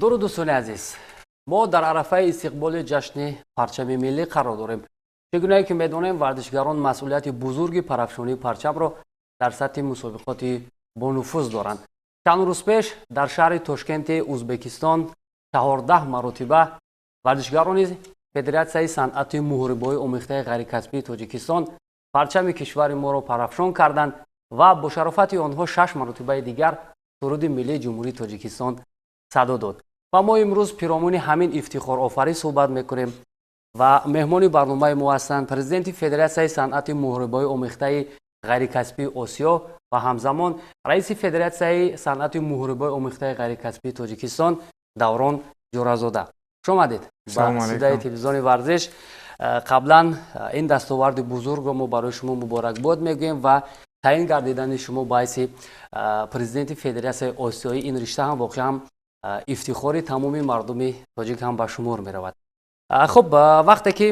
Дуруд, дӯстони азиз! Мо дар арафаи истиқболи ҷашни парчами миллӣ қарор дорем. Чӣ гунае ки медонем, варзишгарон масъулияти бузурги парафшонии парчамро дар сатҳи мусобиқоти бонуфуз доранд. Чанд рӯз пеш дар шаҳри Тошкенти Узбекистон 14 маротиба варзишгарони Федератсияи санъати муҳорибаҳои омехтаи ғайрикасбии Тоҷикистон парчами кишвари моро парафшон карданд ва бо шарофати онҳо шаш маротибаи дигар суруди миллии Ҷумҳурии Тоҷикистон садо дод. Ва мо имрӯз пиромуни ҳамин ифтихорофарӣ суҳбат мекунем ва меҳмони барномаи мо ҳастанд президенти Федератсияи санъати муҳорибаҳои омехтаи ғайрикасбии Осиё ва ҳамзамон раиси Федератсияи санъати муҳорибаҳои омехтаи ғайрикасбии Тоҷикистон Даврон Ҷӯразода. Хуш омадед ба студияи телевизиони «Варзиш». Қаблан ин дастоварди бузургро мо барои шумо муборакбод мегӯем ва таъин гардидани шумо ба ҳайси президенти Федератсияи осиёӣ ин ришта ҳам воқеан ифтихори тамоми мардуми тоҷик ҳам ба шумор меравад. Хуб, вақте ки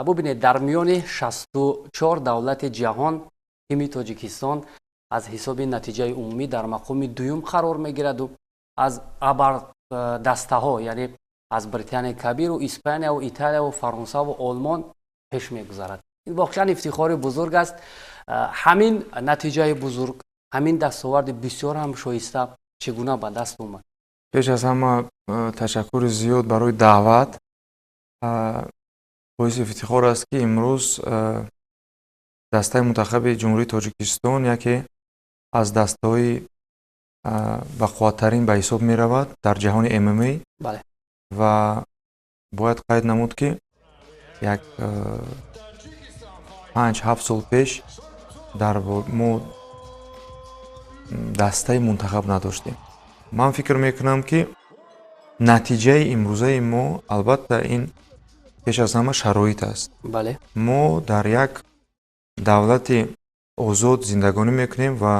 бубинед, дар миёни 64 давлати ҷаҳон тими Тоҷикистон аз ҳисоби натиҷаи умумӣ дар мақоми дуюм қарор мегираду аз абардастаҳо, яъне аз Британияи Кабиру Испанияву Италияву Фаронсаву Олмон пеш мегузарад, ин воқеан ифтихори бузург аст. Ҳамин натиҷаи бузург, ҳамин дастоварди бисёр ҳам шоиста чӣ гуна ба даст омад? Пеш аз ҳама, ташаккури зиёд барои даъват. Боиси ифтихор аст, ки имрӯз дастаи мунтахаби Ҷумҳурии Тоҷикистон яке аз дастаҳои бақувваттарин ба ҳисоб меравад дар ҷаҳони ММА. Ва бояд қайд намуд, ки як 5-7 сол пеш дар мо дастаи мунтахаб надоштем. Ман фикр мекунам, ки натиҷаи имрӯзаи мо, албатта, ин пеш аз ҳама шароит аст. Мо дар як давлати озод зиндагонӣ мекунем ва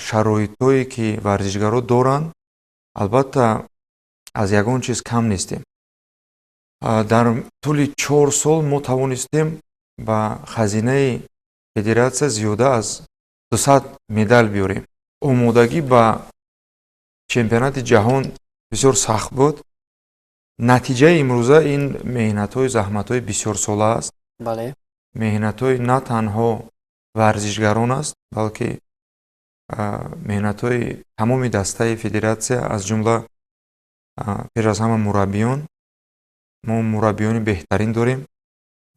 шароитҳое, ки варзишгаро доранд, албатта, аз ягон чиз кам нестем. Дар тӯли 4 сол мо тавонистем ба хазинаи федератсия зиёда аз 200 медал биёрем. Омодагӣ ба чемпионати ҷаҳон бисёр сахт буд. Натиҷаи имрӯза ин меҳнатҳои, заҳматҳои бисёрсола аст. Меҳнатҳои на танҳо варзишгарон аст, балки меҳнатҳои тамоми дастаи федератсия, аз ҷумла пеш аз ҳама мураббиён. Мо мураббиёни беҳтарин дорем.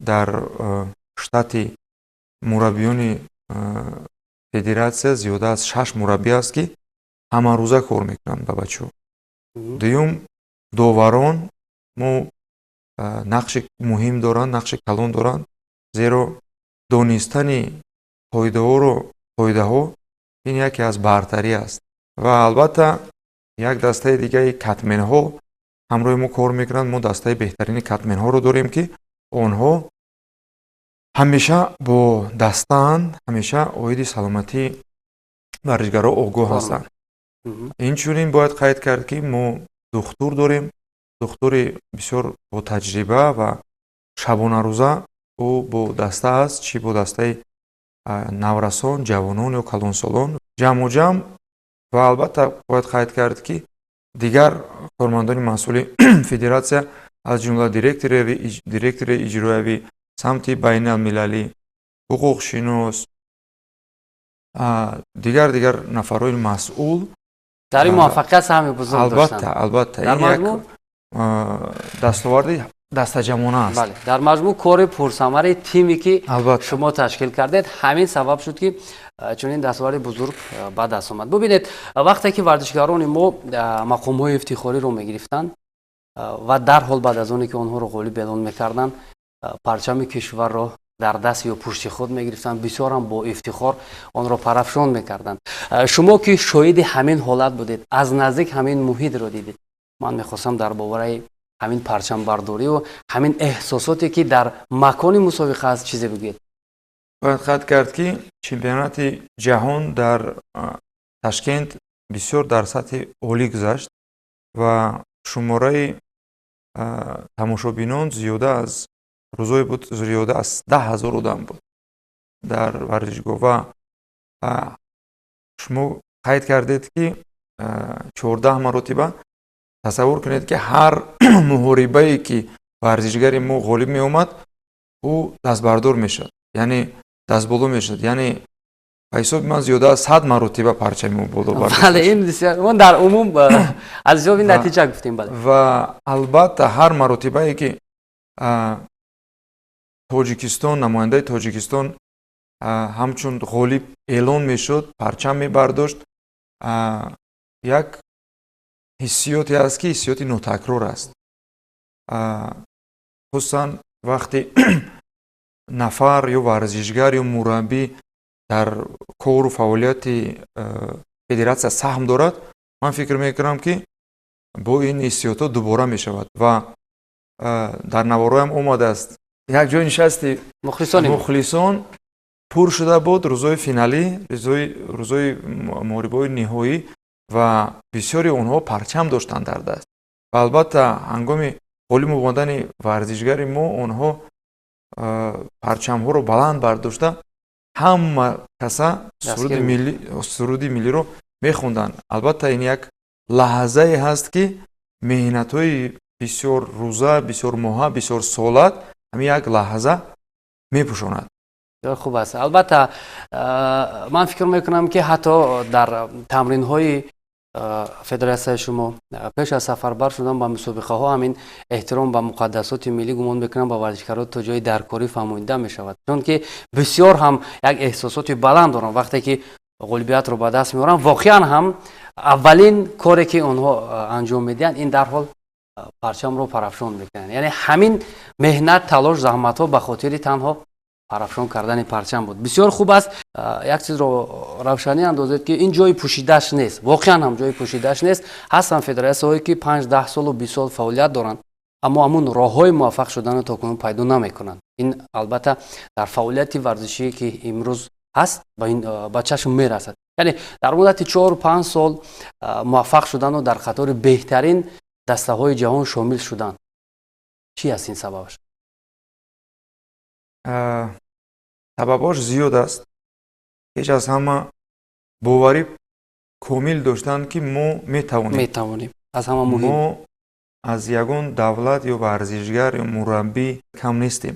Дар штати мураббиёни федератсия зиёда аз шаш мураббӣ аст, ки ҳамарӯза кор мекунанд ба бачаҳо. Дуюм, доварон мо нақши муҳим доранд, нақши калон доранд, зеро донистани қоидаҳоро, қоидаҳо ин яке аз бартарӣ аст. Ва албатта, як дастаи дигаи катменҳо ҳамроҳи мо кор мекунанд. Мо дастаи беҳтарини катменҳоро дорем, ки онҳо ҳамеша бо дастаанд, ҳамеша оиди саломатии варзишгаро огоҳ ҳастанд. Инчунин бояд қайд кард, ки мо духтур дорем, духтури бисёр ботаҷриба, ва шабонарӯза ӯ бо даста аст, чӣ бо дастаи наврасон, ҷавонон ё калонсолон, ҷамъу ҷамъ. Ва албатта, бояд қайд кард, ки дигар кормандони масъули федератсия, аз ҷумла директори иҷроявӣ, самти байналмилалӣ, ҳуқуқшинос, дигар нафарҳои масъул дар ин муваффақият саҳми бузург Албатта. доштанд. Албатта. Дар Ин як маҷмӯъ дастоварди дастаҷамъона аст. Бале, дар маҷмӯъ кори пурсамари тиме, ки шумо ташкил кардед, ҳамин сабаб шуд, ки чунин дастоварди бузург ба даст омад. Бубинед, вақте ки варзишгарони мо мақомҳои ифтихориро мегирифтанд ва дарҳол баъд аз оне ки онҳоро ғолиб эълон мекарданд, парчами кишварро дар даст ё пушти худ мегирифтанд, бисёрам бо ифтихор онро парафшон мекарданд. Шумо ки шоҳиди ҳамин ҳолат будед, аз наздик ҳамин муҳитро дидед, ман мехостам дар бораи ҳамин парчамбардориву ҳамин эҳсосоте, ки дар макони мусобиқа аст, чизе бигӯед. Бояд қайд кард, ки чемпионати ҷаҳон дар Ташкент бисёр дар сатҳи олӣ гузашт ва шумораи тамошобинон зиёда аз, рӯзое буд, зиёда аз 10 000 одам буд дар варзишгоҳ. Ва шумо қайд кардед, ки 14 маротиба Тасаввур кунед, ки ҳар муҳорибае, ки варзишгари мо ғолиб меомад, ӯ дастбардор мешуд, яъне дастболо мешуд. Яъне ба ҳисоби ман, зиёда аз 100 маротиба парчами мо боло. Бале, ин мо дар умум аз ҳисоби натиҷа гуфтем, бале. Ва албатта, ҳар маротибае, ки Тоҷикистон, намояндаи Тоҷикистон ҳамчун ғолиб эълон мешуд, парчам мебардошт, як ҳиссиёте аст, ки ҳиссиёти нотакрор аст. Хусусан вақте нафар ё варзишгар ё мураббӣ дар кору фаъолияти федератсия саҳм дорад, ман фикр мекунам, ки бо ин ҳиссиётҳо дубора мешавад. Ва дар наворҳоям омадааст, як ҷой нишасти мухлисон пур шуда буд рӯзои финалӣ, рӯзои муҳорибаҳои ниҳоӣ, ва бисёри онҳо парчам доштанд дар даст. Ва албатта, ҳангоми ғолиб омадани варзишгари мо, онҳо парчамҳоро баланд бардошта, ҳама каса суруди миллиро мехонданд. Албатта, ин як лаҳзае ҳаст, ки меҳнатҳои бисёр рӯза, бисёр моҳа, бисёр солат ҳамин як лаҳза мепӯшонад. Бисёр хуб аст. Албатта, ман фикр мекунам, ки ҳатто дар тамринҳои федератсияи шумо пеш аз сафарбар шудан ба мусобиқаҳо ҳамин эҳтиром ба муқаддасоти миллӣ, гумон мекунам, ба варзишгарон то ҷои даркорӣ фаҳмонида мешавад, чунки бисёр ҳам як эҳсосоти баланд доранд. Вақте ки ғолибиятро ба даст меоранд, воқеан ҳам аввалин коре, ки онҳо анҷом медиҳанд, ин дарҳол парчамро парафшон мекунанд. Яъне ҳамин меҳнат, талош, заҳматҳо ба хотири танҳо парафшон кардани парчам буд. Бисёр хуб аст. Як чизро равшанӣ андозед, ки ин ҷои пӯшидаш нест, воқеан ҳам ҷои пӯшидаш нест. Ҳастанд федератсияҳое, ки 5, 10 солу 20 сол фаъолият доранд, аммо ҳамун роҳҳои муваффақ шуданро то кунун пайдо намекунанд. Ин албатта дар фаъолияти варзишие, ки имрӯз ҳаст, ба чашм мерасад. Яъне дар муддати 4-5 сол муваффақ шудану дар қатори беҳтарин дастаҳои ҷаҳон шомил шудан, чӣ аст ин сабабаш? Сабабҳош зиёд аст. Пеш аз ҳама, боварӣ комил доштанд, ки мо метавонем. Метавонем, аз ҳама муҳим. Мо аз ягон давлат ё варзишгар ё мураббӣ кам нестем.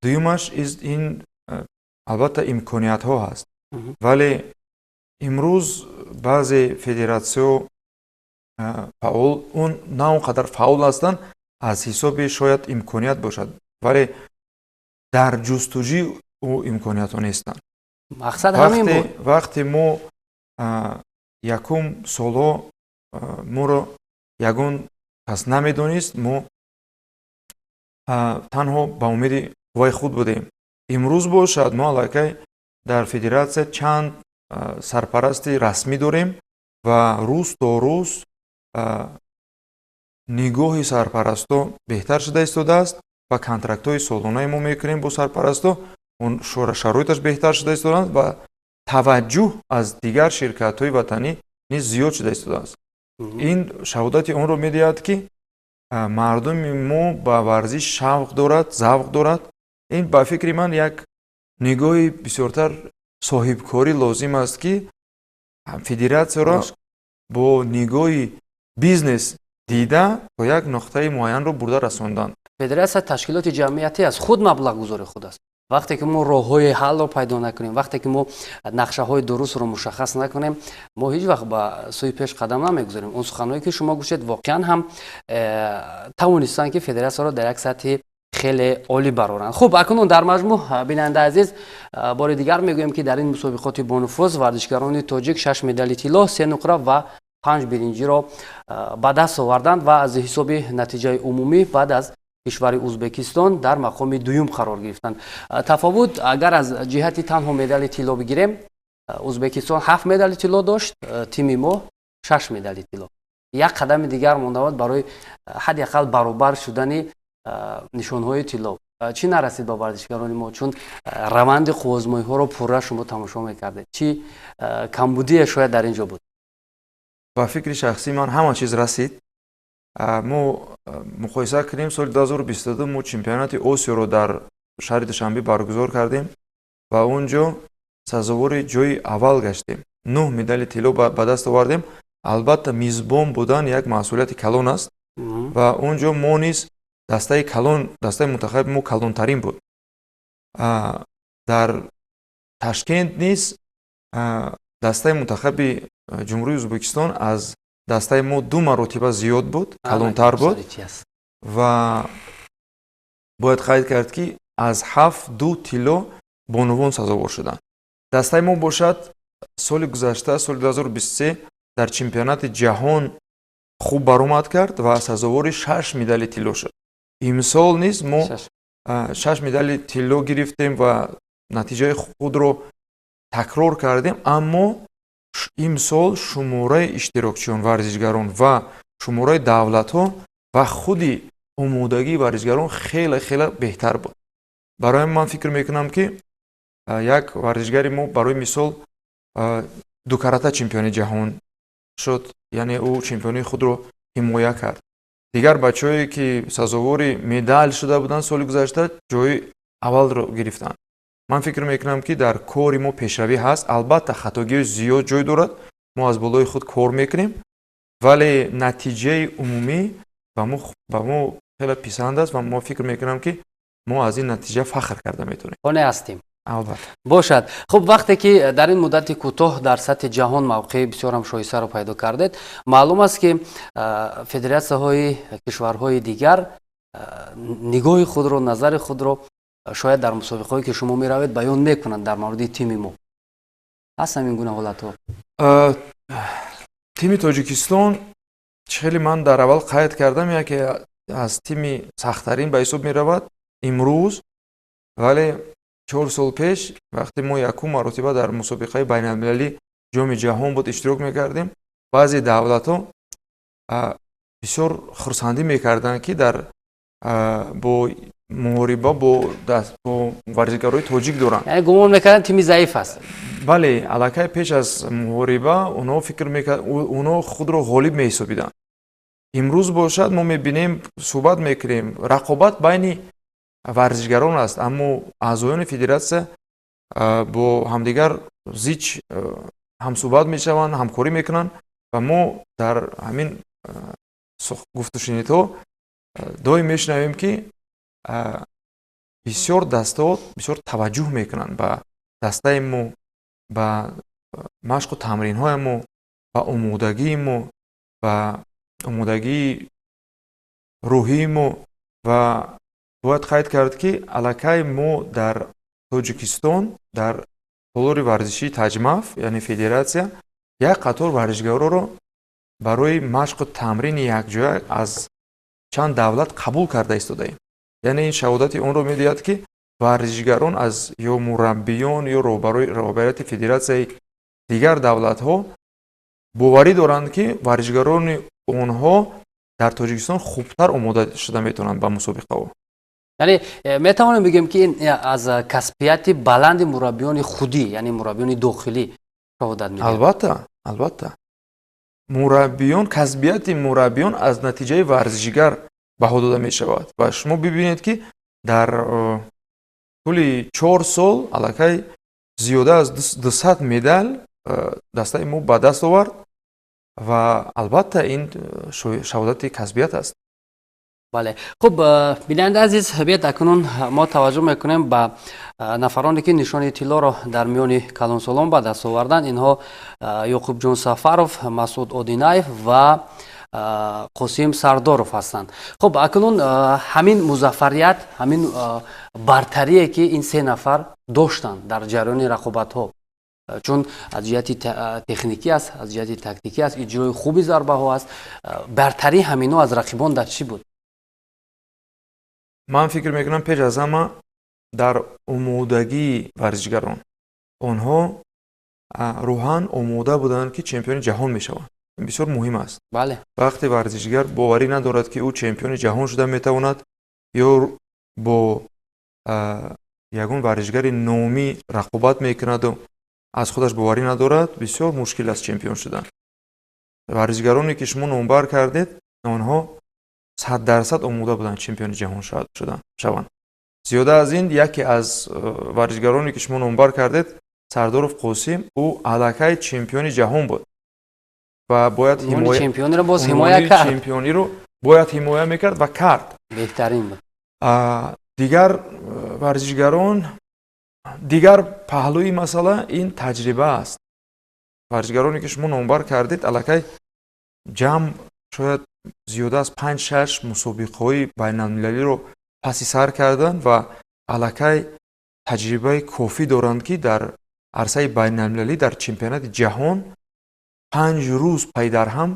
Дуюмаш, ин албатта имкониятҳо ҳаст, вале имрӯз баъзе федератсиё фаъол, он на он қадар фаъол ҳастанд, аз ҳисоби шояд имконият бошад, вале дар ҷустуҷӯи ӯ имкониятҳо нестанд. Мақсад ҳамин буд. Вақте мо якум солҳо моро ягон кас намедонист, мо танҳо ба умеди қувваи худ будем. Имрӯз бошад, мо аллакай дар федератсия чанд сарпарасти расмӣ дорем ва рӯз то рӯз нигоҳи сарпарастҳо беҳтар шуда истодааст ва контрактҳои солонаи мо мекунем бо сарпарастҳо, он шароиташ беҳтар шуда истодааст ва таваҷҷӯҳ аз дигар ширкатҳои ватанӣ низ зиёд шуда истодааст. Ин шаҳодати онро медиҳад, ки мардуми мо ба варзиш шавқ дорад, завқ дорад. Ин, ба фикри ман, як нигоҳи бисёртар соҳибкорӣ лозим аст, ки федератсияро бо нигоҳи бизнес дида, то як нуқтаи муайянро бурда расонданд. Федератсия ташкилоти ҷамъиятӣ аст, худ маблағгузори худ аст. Вақте ки мо роҳҳои ҳаллро пайдо накунем, вақте ки мо нақшаҳои дурустро мушаххас накунем, мо ҳеҷ вақт ба сӯи пеш қадам намегузорем. Он суханҳое, ки шумо гӯшед, воқеан ҳам тавонистанд, ки федератсияро дар як сатҳи хеле олӣ бароранд. Хуб, акнун дар маҷмӯъ, бинандаи азиз, бори дигар мегӯем, ки дар ин мусобиқоти бонуфуз варзишгарони тоҷик шаш медали тилло, се нуқра ва панҷ биринҷиро ба даст оварданд ва аз ҳисоби натиҷаи умумӣ баъд аз кишвари Узбекистон дар мақоми дуюм қарор гирифтанд. Тафовут, агар аз ҷиҳати танҳо медали тилло бигирем, Узбекистон ҳафт медали тилло дошт, тими мо шаш медали тилло. Як қадами дигар монда буд барои ҳадди ақал баробар шудани нишонҳои тилло. Чӣ нарасид ба варзишгарони мо? Чун раванди қувваозмоиҳоро пурра шумо тамошо мекардед, чӣ камбудие шояд дар ин ҷо буд? Ба фикри шахсии ман, ҳама чиз расид. Мо муқоиса кунем, соли 2022 мо чемпионати Осиёро дар шаҳри Душанбе баргузор кардем ва он ҷо сазовори ҷои аввал гаштем, нӯҳ медали тилло ба даст овардем. Албатта, мизбон будан як масъулияти калон аст ва он ҷо мо низ дастаи калон, дастаи мунтахаби мо калонтарин буд. Дар Ташкент низ дастаи мунтахаби Ҷумҳурии Ӯзбекистон аз дастаи мо ду маротиба зиёд буд, калонтар буд. Ва бояд қайд кард, ки аз ҳафт ду тилло бонувон сазовор шуданд. Дастаи мо бошад, соли гузашта, соли 2023, дар чемпионати ҷаҳон хуб баромад кард ва сазовори шаш медали тилло шуд. Имсол низ мо шаш медали тилло гирифтем ва натиҷаи худро такрор кардем, аммо имсол шумораи иштирокчиён, варзишгарон ва шумораи давлатҳо ва худи омодагии варзишгарон хеле хеле беҳтар буд. Барои ман фикр мекунам, ки як варзишгари мо, барои мисол, дукарата чемпиони ҷаҳон шуд, яъне ӯ чемпионии худро ҳимоя кард. Дигар бачаҳое, ки сазовори медал шуда буданд, соли гузашта ҷои аввалро гирифтанд. Ман фикр мекунам, ки дар кори мо пешравӣ ҳаст. Албатта, хатогиҳои зиёд ҷой дорад, мо аз болои худ кор мекунем, вале натиҷаи умумӣ ба мо хеле писанд аст ва мо фикр мекунам, ки мо аз ин натиҷа фахр карда метавонем. Қонеъ ҳастем. Албатта. Бошад. Хуб, вақте ки дар ин муддати кӯтоҳ дар сатҳи ҷаҳон мавқеи бисёрам шоистаро пайдо кардед, маълум аст, ки федератсияҳои кишварҳои дигар нигоҳи худро, назари худро шояд дар мусобиқаҳое, ки шумо меравед, баён мекунанд дар мавриди тими мо. Ҳаст ҳамин гуна ҳолатҳо? Тими Тоҷикистон, хеле ман дар аввал қайд кардам, яке аз тими сахттарин ба ҳисоб меравад имрӯз. Вале 4 сол пеш, вақте мо якум маротиба дар мусобиқаи байналмилалӣ, Ҷоми ҷаҳон буд, иштирок мекардем, баъзе давлатҳо бисёр хурсандӣ мекарданд, ки дар бо муҳориба бо варзишгарои тоҷик доранд. Яъне гумон мекарданд, тими заиф аст. Бале, аллакай пеш аз муҳориба онҳо фикр мекард, онҳо худро ғолиб меҳисобиданд. Имрӯз бошад, мо мебинем, суҳбат мекунем, рақобат байни варзишгарон аст, аммо аъзоёни федератсия бо ҳамдигар зич ҳамсӯҳбат мешаванд, ҳамкорӣ мекунанд ва мо дар ҳамин гуфтушунидҳо доим мешунавем, ки бисёр дастаҳо бисёр таваҷҷӯҳ мекунанд ба дастаи мо, ба машқу тамринҳои мо, ба омодагии мо, ба омодагии рӯҳии мо. Ва бояд қайд кард, ки аллакай мо дар Тоҷикистон, дар толори варзишии Таҷмаф, яъне федератсия, як қатор варзишгароро барои машқу тамрини якҷоя аз чанд давлат қабул карда истодаем. Яъне ин шаҳодати онро медиҳад, ки варзишгарон аз ё мураббиён, ё роҳбарияти федератсияи дигар давлатҳо боварӣ доранд, ки варзишгарони онҳо дар Тоҷикистон хубтар омода шуда метавонанд ба мусобиқаҳо. Яъне метавонем бигӯем, ки ин аз касбияти баланди мураббиёни худӣ, яъне мураббиёни дохилӣ шаҳодат медиҳад? Албатта, албатта, мураббиён, касбияти мураббиён аз натиҷаи варзишгар баҳо дода мешавад. Ва шумо бибинед, ки дар тӯли 4 сол аллакай зиёда аз 200 медал дастаи мо ба даст овард ва албатта ин шаҳодати касбият аст. Бале, хуб, бинандаи азиз, биёед, акнун мо таваҷҷӯҳ мекунем ба нафароне, ки нишони тиллоро дар миёни калонсолон ба даст оварданд. Инҳо Ёқубҷон Сафаров, Масъуд Одинаев ва Қосим Сардоров ҳастанд. Хуб, акнун ҳамин музаффарият, ҳамин бартарие, ки ин се нафар доштанд дар ҷараёни рақобатҳо, чун аз ҷиҳати техникӣ аст, аз ҷиҳати тактикӣ аст, иҷрои хуби зарбаҳо аст, бартарии ҳаминҳо аз рақибон дар чӣ буд? Ман фикр мекунам, пеш аз ҳама дар омодагии варзишгарон. Онҳо рӯҳан омода буданд, ки чемпиони ҷаҳон мешаванд. Ин бисёр муҳим аст. Вақте варзишгар боварӣ надорад, ки ӯ чемпиони ҷаҳон шуда метавонад ё бо ягон варзишгари номӣ рақобат мекунаду аз худаш боварӣ надорад, бисёр мушкил аст чемпион шудан. Варзишгароне, ки шумо номбар кардед, онҳо 100% омода буданд чемпиони ҷаҳон шаванд. Зиёда аз ин, яке аз варзишгароне, ки шумо номбар кардед, Сардоров Қосим, ӯ аллакай чемпиони ҷаҳон буд. Ва бояд чемпиониро боз ҳимоя кард. Чемпиониро бояд ҳимоя мекард ва кард. Беҳтарин буд. Дигар варзишгарон, дигар паҳлӯи масъала ин таҷриба аст. Варзишгароне, ки шумо номбар кардед, аллакай ҷамъ шояд зиёда аз 5-6 мусобиқаҳои байналмилалиро паси сар карданд ва аллакай таҷрибаи кофӣ доранд, ки дар арсаи байналмилалӣ, дар чемпионати ҷаҳон 5 рӯз пайдарҳам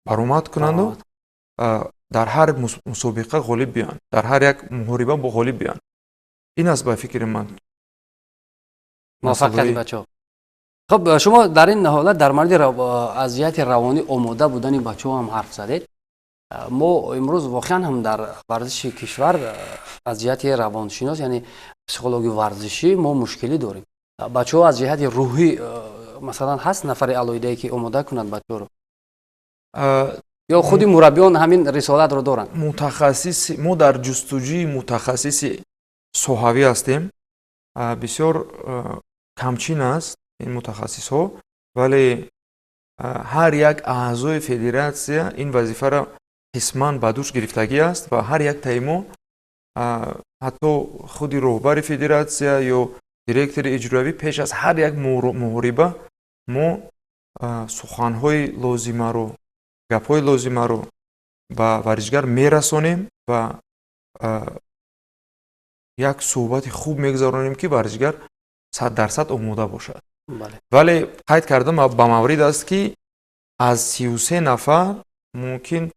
баромад кунанду дар ҳар мусобиқа ғолиб биёянд, дар ҳар як муҳориба ғолиб биёянд. Ин аст, ба фикри ман, муваффақияти бачаҳо. Хуб, шумо дар ин ҳолат дар мавриди аз ҷиҳати равонӣ омода будани бачаҳо ҳам ҳарф задед. Мо имрӯз воқеан ҳам дар варзиши кишвар аз ҷиҳати равоншинос, яъне психологи варзишӣ, мо мушкилӣ дорем. Бачаҳо аз ҷиҳати рӯҳӣ, масалан, ҳаст нафари алоҳидае, ки омода кунад бачаҳоро, ё худи мураббиён ҳамин рисолатро доранд? Мутахассис, мо дар ҷустуҷӯи мутахассиси соҳавӣ ҳастем. Бисёр камчин аст ин мутахассисҳо, вале ҳар як аъзои федератсия ин вазифаро қисман ба дӯш гирифтагӣ аст ва ҳар яктаи мо, ҳатто худи роҳбари федератсия ё директори иҷроявӣ, пеш аз ҳар як муҳориба мо суханҳои лозимаро, гапҳои лозимаро ба варзишгар мерасонем ва як суҳбати хуб мегузаронем, ки варзишгар 100% омода бошад. Вале қайд кардам, ба маврид аст, ки аз 33 нафар мумкин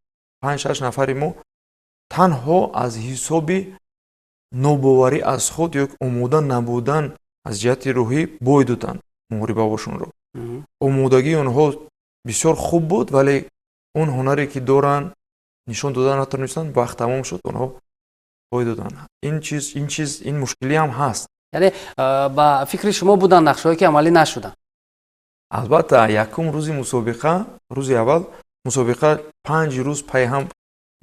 5-6 нафари мо танҳо аз ҳисоби нобоварӣ аз худ ё омода набудан аз ҷиҳати рӯҳӣ бой доданд муҳорибаҳошонро. Омодагии онҳо бисёр хуб буд, вале он ҳунаре, ки доранд, нишон дода натонистанд. Вақт тамом шуд, онҳо бой доданд. Ин чиз, ин мушкилӣ ҳам ҳаст. Яъне, ба фикри шумо, буданд нақшаҳое, ки амалӣ нашуданд? Албатта, якум рӯзи мусобиқа, рӯзи аввал мусобиқа, 5 рӯз пайҳам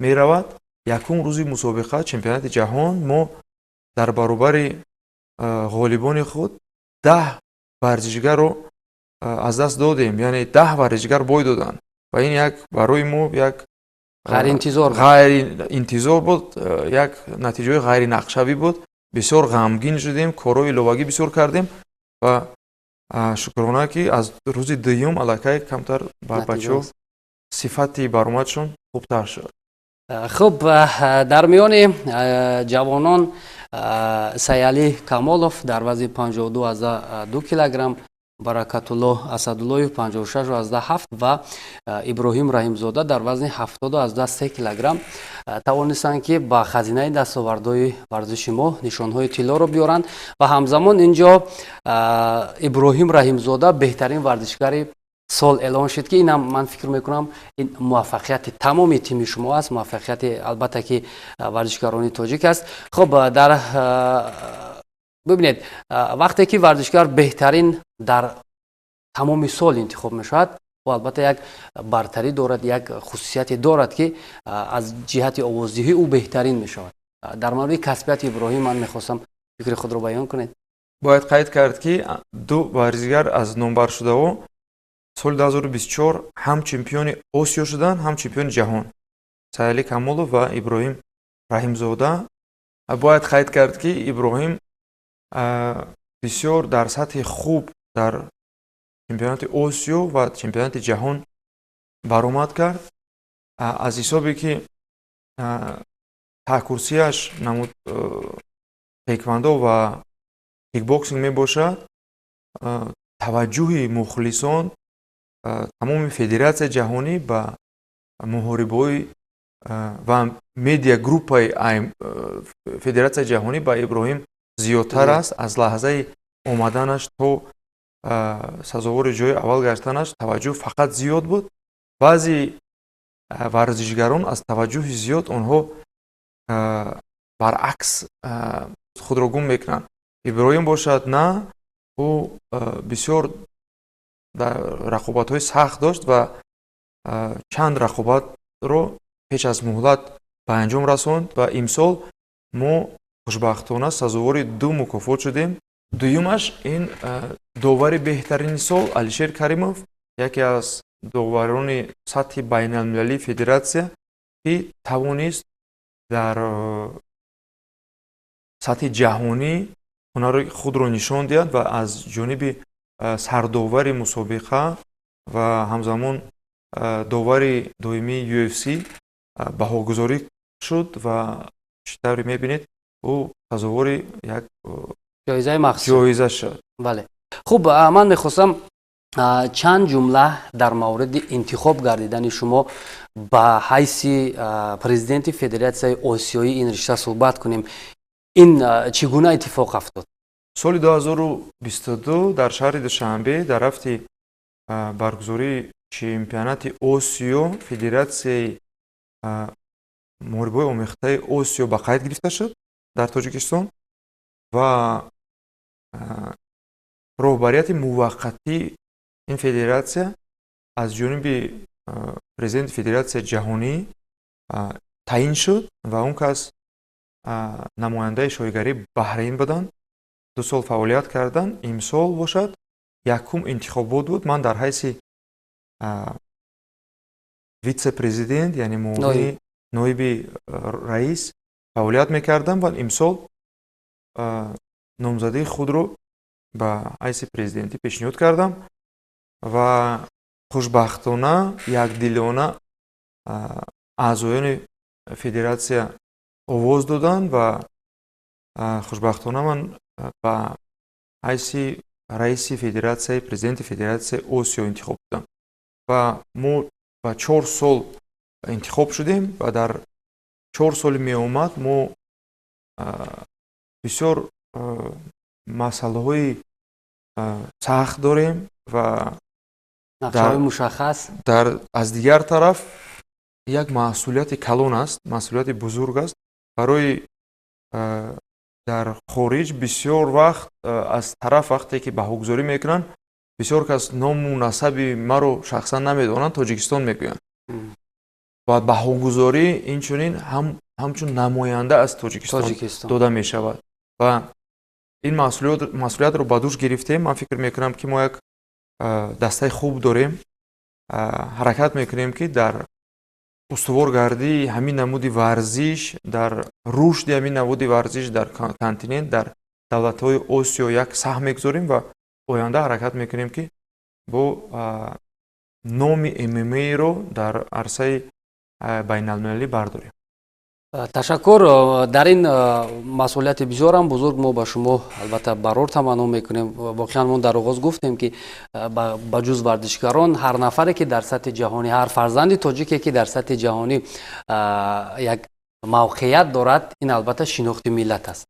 меравад. Якум рӯзи мусобиқа, чемпионати ҷаҳон, мо дар баробари ғолибони худ 10 варзишгарро аз даст додем, яъне 10 варзишгар бой доданд ва ин як барои мо як ғайриинтизор. Ғайриинтизор буд, як натиҷаҳои ғайринақшавӣ буд. Бисёр ғамгин шудем, корҳои иловагӣ бисёр кардем ва шукрона, ки аз рӯзи дуюм аллакай камтар ба бачаҳо сифати баромадшон хубтар шуд. Хуб, дар миёни ҷавонон Сайалӣ Камолов дар вазни 52,2 килограмм, Баракатулло Асадуллоев 56,7 ва Иброҳим Раҳимзода дар вазни 70,3 килограмм тавонистанд, ки ба хазинаи дастовардҳои варзиши мо нишонҳои тиллоро биёранд. Ва ҳамзамон ин ҷо Иброҳим Раҳимзода беҳтарин варзишгари сол эълон шуд, ки инам, ман фикр мекунам, ин муваффақияти тамоми тими шумо аст, муваффақияти, албатта, ки варзишгарони тоҷик аст. Хуб, дар бибинед, вақте ки варзишгар беҳтарин дар тамоми сол интихоб мешавад, ӯ, албатта, як бартарӣ дорад, як хусусияте дорад, ки аз ҷиҳати овоздиҳӣ ӯ беҳтарин мешавад. Дар мавриди касбияти Иброҳим ман мехостам фикри худро баён кунед. Бояд қайд кард, ки ду варзишгар аз номбаршудаҳо соли 2024 ҳам чемпиони Осиё шуданд, ҳам чемпиони ҷаҳон: Сайалӣ Камолов ва Иброҳим Раҳимзода. Бояд қайд кард, ки Иброҳим бисёр дар сатҳи хуб дар чемпионати Осиё ва чемпионати ҷаҳон баромад кард. Аз ҳисобе, ки таҳкурсияш намуд тхэквондо ва кикбоксинг мебошад, таваҷҷӯҳи мухлисон, тамоми федератсияи ҷаҳонӣ ба муҳорибаҳои ва медиа группаи федератсияи ҷаҳонӣ ба Иброҳим зиёдтар аст. Аз лаҳзаи омаданаш то сазовори ҷои аввал гаштанаш таваҷҷӯҳ фақат зиёд буд. Баъзе варзишгарон аз таваҷҷӯҳи зиёд онҳо баръакс худро гум мекунанд. Иброҳим бошад, на, ӯ бисёр дар рақобатҳои сахт дошт ва чанд рақобатро пеш аз муҳлат ба анҷом расонд. Ва имсол мо хушбахтона сазовори ду мукофот шудем. Дуюмаш ин довари беҳтарини сол, Алишер Каримов, яке аз Доварони сатҳи байналмилалии федератсия, ки тавонист дар сатҳи ҷаҳонӣ ҳунари худро нишон диҳад ва аз ҷониби сардовари мусобиқа ва ҳамзамон довари доимии UFC баҳогузорӣ шуд ва чӣ тавре мебинед, ӯ сазовори як ҷоизаи махсус ҷоиза шуд. Бале, хуб, ман мехостам чанд ҷумла дар мавриди интихоб гардидани шумо ба ҳайси президенти Федератсияи Осиёии ин ришта суҳбат кунем. Ин чӣ гуна иттифоқ афтод? Соли 2022 дар шаҳри Душанбе дар рафти баргузории чемпионати Осиё Федератсияи муҳорибаҳои омехтаи Осиё ба қайд гирифта шуд дар Тоҷикистон ва роҳбарияти муваққатии ин федератсия аз ҷониби президенти Федератсияи ҷаҳонӣ таъин шуд ва он кас намояндаи шоҳигарии Баҳрейн буданд, 2 сол фаъолият карданд. Имсол бошад, якум интихобот буд. Ман дар ҳайси вице-президент, яъне муовини ноиби раис фаъолият мекардам ва имсол номзадии худро ба ҳайси президентӣ пешниҳод кардам ва хушбахтона, якдилона аъзоёни федератсия овоз доданд ва хушбахтона ман ба ҳайси раиси федератсияи, президенти Федератсияи Осиё интихоб шудам ва мо ба 4 сол интихоб шудем ва дар 4 соли меомад мо бисёр масъалаҳои сахт дорем ва нақшаҳои мушаххас. Дар аз дигар тараф як масъулияти калон аст, масъулияти бузург аст. Барои дар хориҷ бисёр вақт аз тараф вақте ки баҳогузорӣ мекунанд, бисёр кас ному насаби маро шахсан намедонанд, Тоҷикистон мегӯянд ва баҳогузорӣ инчунин ҳамчун намоянда аз Тоҷикистон дода мешавад ва ин масъулиятро ба дӯш гирифтем. Ман фикр мекунам, ки мо як дастаи хуб дорем, ҳаракат мекунем, ки дар устуворгардии ҳамин намуди варзиш, дар рушди ҳамин намуди варзиш дар континент, дар давлатҳои Осиё як саҳм мегузорем ва оянда ҳаракат мекунем, ки бо номи ММА-ро дар арсаи байналмилалӣ бардорем. Ташаккур. Дар ин масъулияти бисёрам бузург мо ба шумо албатта барор таманно мекунем. Воқеан, мо дар оғоз гуфтем, ки ба ҷуз варзишгарон, ҳар нафаре, ки дар сатҳи ҷаҳонӣ, ҳар фарзанди тоҷике, ки дар сатҳи ҷаҳонӣ як мавқеият дорад, ин албатта шинохти миллат аст.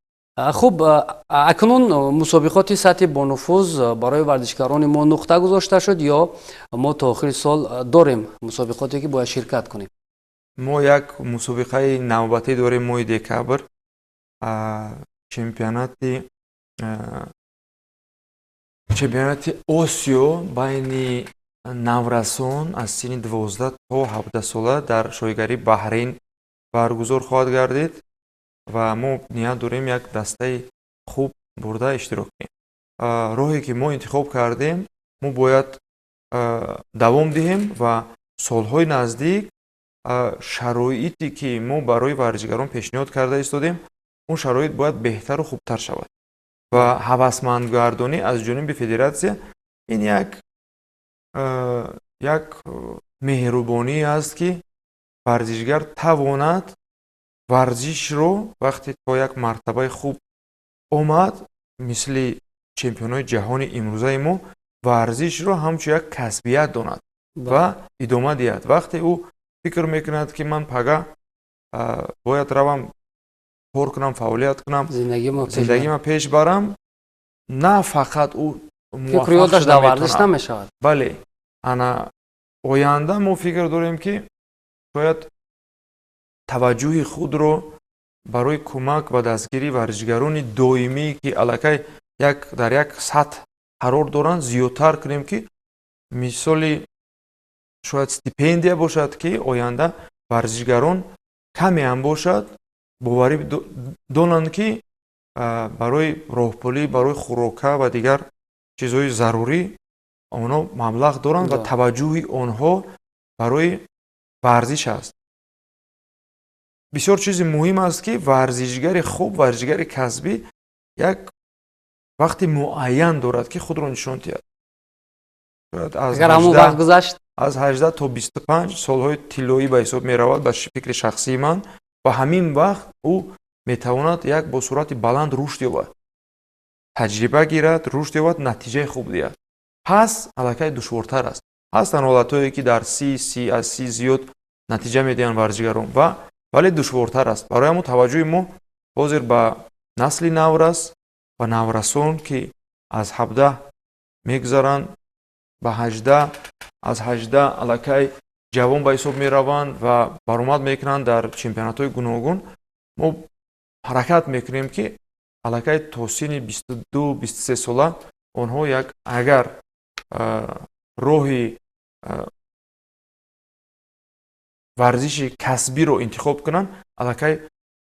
Хуб, акнун мусобиқоти сатҳи бонуфуз барои варзишгарони мо нуқта гузошта шуд ё мо то охири сол дорем мусобиқоте, ки бояд ширкат кунем? Мо як мусобиқаи навбатӣ дорем моҳи декабр, чемпионати Осиё байни наврасон аз синни 12 то 17 сола дар шоҳигарии Баҳрейн баргузор хоҳад гардид ва мо ният дорем як дастаи хуб бурда иштирок кунем. Роҳе ки мо интихоб кардем, мо бояд давом диҳем ва солҳои наздик шароите ки мо барои варзишгарон пешниҳод карда истодем, он шароит бояд беҳтару хубтар шавад ва ҳавасмандгардонӣ аз ҷониби федератсия ин як меҳрубонӣ аст, ки варзишгар тавонад варзишро вақте то як мартабаи хуб омад, мисли чемпионҳои ҷаҳони имрӯзаи мо, варзишро ҳамчун як касбият донад ва идома диҳад. Вақте ӯ фикр мекунад, ки ман пага бояд равам, кор кунам, фаъолият кунам, зиндагима пеш барам, на фақат ӯ муваффақ дар варзиш намешавад. Бале, ана оянда мо фикр дорем, ки шояд таваҷҷӯҳи худро барои кӯмак ба дастгирии варзишгарони доимӣ, ки аллакай як дар як сатҳ қарор доранд, зиёдтар кунем, ки мисоли шояд стипендия бошад, ки оянда варзишгарон каме ҳам бошад, боварӣ донанд, ки барои роҳпулӣ, барои хӯрока ва дигар чизҳои зарурӣ Онҳо маблағ доранд ва таваҷҷӯҳи онҳо барои варзиш аст. Бисёр чизи муҳим аст, ки варзишгари хуб, варзишгари касбӣ як вақти муайян дорад, ки худро нишон диҳад. Агар ҳамон вақт гузашт. Аз 18 то 25 солҳои тиллоӣ ба ҳисоб меравад, ба фикри шахсии ман. Ва ҳамин вақт ӯ метавонад як бо суръати баланд рушд ёбад, таҷриба гирад, рушд ёбад, натиҷаи хуб диҳад. Пас аллакай душвортар аст. Ҳастанд ҳолатҳое, ки дар 30, аз 30 зиёд натиҷа медиҳанд варзишгарон ва вале душвортар аст. Барои ҳамон таваҷҷӯҳи мо ҳозир ба насли наврас ва наврасон, ки аз 17 мегузаранд ба 18, аз 18 аллакай ҷавон ба ҳисоб мераванд ва баромад мекунанд дар чемпионатҳои гуногун. Мо ҳаракат мекунем, ки аллакай то синни 22, 23 сола онҳо як агар роҳи варзиши касбиро интихоб кунанд, аллакай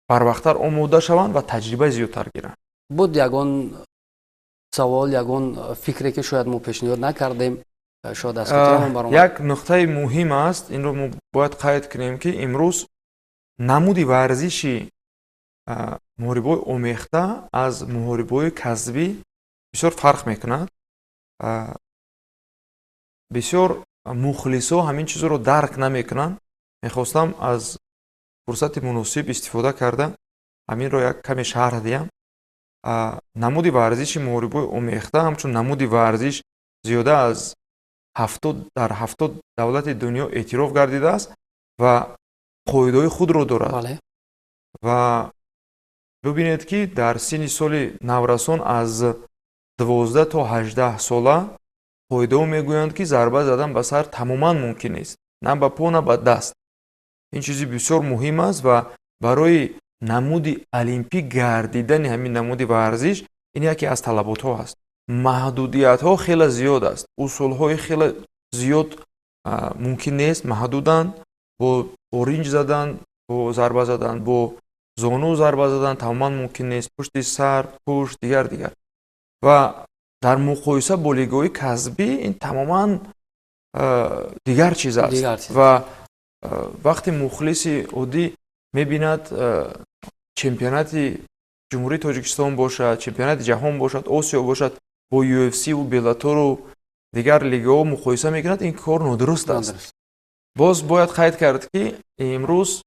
барвақттар омода шаванд ва таҷрибаи зиёдтар гиранд. Буд ягон савол, ягон фикре, ки шояд мо пешниҳод накардем, шояд аз хотирамон баромад? Як нуқтаи муҳим аст, инро мо бояд қайд кунем, ки имрӯз намуди варзиши муҳорибаҳои омехта аз муҳорибаҳои касбӣ бисёр фарқ мекунад. Бисёр мухлисо ҳамин чизро дарк намекунанд. Мехостам аз фурсати муносиб истифода карда, ҳаминро як каме шарҳ диҳам. Намуди варзиши муҳорибаҳои омехта ҳамчун намуди варзиш зиёда аз 70, дар 70 давлати дунё эътироф гардидааст ва қоидаҳои худро дорад. Ва бибинед, ки дар синни соли наврасон аз 12 то 18 сола қоидаҳо мегӯянд, ки зарба задан ба сар тамоман мумкин нест, на ба по, на ба даст. Ин чизи бисёр муҳим аст ва барои намуди олимпӣ гардидани ҳамин намуди варзиш ин яке аз талаботҳо аст. Маҳдудиятҳо хеле зиёд аст, усулҳои хеле зиёд мумкин нест, маҳдуданд. Бо оринҷ задан, бо зарба задан бо зону, зарба задан тамоман мумкин нест, пушти сар, пушт, дигар, дигар. Ва дар муқоиса бо лигаҳои касбӣ ин тамоман дигар чиз аст. Ва вақте мухлиси оддӣ мебинад, чемпионати Ҷумҳурии Тоҷикистон бошад, чемпионати ҷаҳон бошад, Осиё бошад, бо UFC-ву Беллатору дигар лигаҳо муқоиса мекунад, ин кор нодуруст аст. Боз бояд қайд кард, ки имрӯз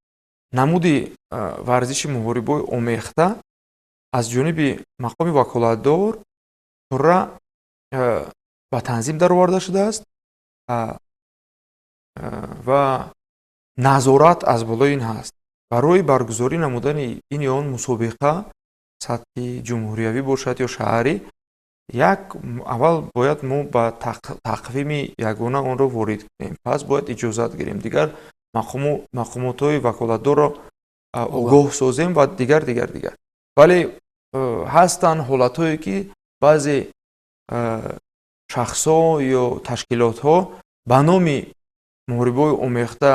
намуди варзиши муҳорибаҳои омехта аз ҷониби мақоми ваколатдор пурра ба танзим дароварда шудааст ва назорат аз болои ин ҳаст. Барои баргузорӣ намудани ин ё он мусобиқа, сатҳи ҷумҳуриявӣ бошад ё шаҳрӣ, як аввал бояд мо ба тақвими ягона онро ворид кунем, пас бояд иҷозат гирем, дигар мақомотҳои ваколатдорро огоҳ созем ва дигар, дигар, дигар. Вале ҳастанд ҳолатҳое, ки баъзе шахсҳо ё ташкилотҳо ба номи муҳорибаҳои омехта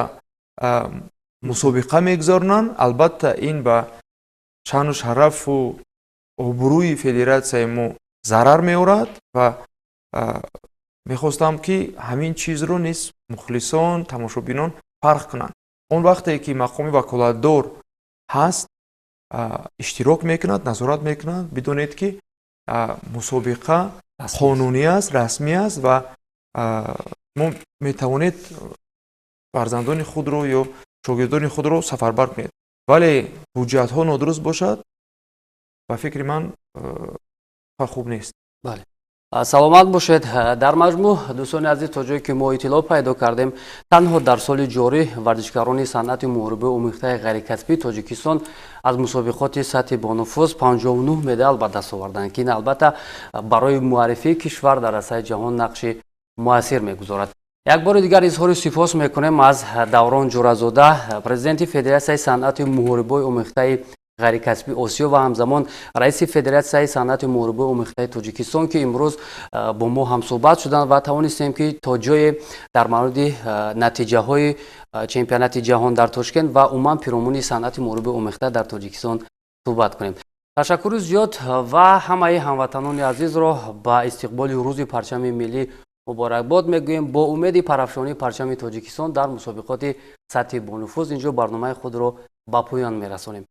мусобиқа мегузаронанд. Албатта, ин ба шаъну шарафу обрӯи федератсияи мо зарар меорад ва мехостам, ки ҳамин чизро низ мухлисон, тамошобинон фарқ кунанд. Он вақте ки мақоми ваколатдор ҳаст, иштирок мекунад, назорат мекунад, бидонед, ки мусобиқа қонунӣ аст, расмӣ аст ва мо метавонед фарзандони худро ё шогирдони худро сафарбар кунед. Вале ҳуҷҷатҳо нодуруст бошад, ба фикри ман, хуб нест. Бале, саломат бошед. Дар маҷмӯъ, дӯстони азиз, то ҷое ки мо иттилоъ пайдо кардем, танҳо дар соли ҷорӣ варзишгарони санъати муҳорибаи омехтаи ғайрикасбии Тоҷикистон аз мусобиқоти сатҳи бонуфуз 59 медал ба даст оварданд, ки ин албатта барои муаррифии кишвар дар арсаи ҷаҳон нақши муассир мегузорад. Як бори дигар изҳори сипос мекунем аз Даврон Ҷуразода, президенти Федератсияи санъати муҳорибаи омехтаи ғайрикасбии Осиё ва ҳамзамон раиси Федератсияи санъати муҳорибаи омехтаи Тоҷикистон, ки имрӯз бо мо ҳамсӯҳбат шуданд ва тавонистем, ки то ҷое дар мавриди натиҷаҳои чемпионати ҷаҳон дар Тошкент ва умуман пиромуни санъати муҳорибаи омехта дар Тоҷикистон суҳбат кунем. Ташаккури зиёд ва ҳамаи ҳамватанони азизро ба истиқболи Рӯзи парчами миллӣ Муборакбод мегӯем. Бо умеди парафшонии парчами Тоҷикистон дар мусобиқоти сатҳи бонуфуз инҷо барномаи худро ба поён мерасонем.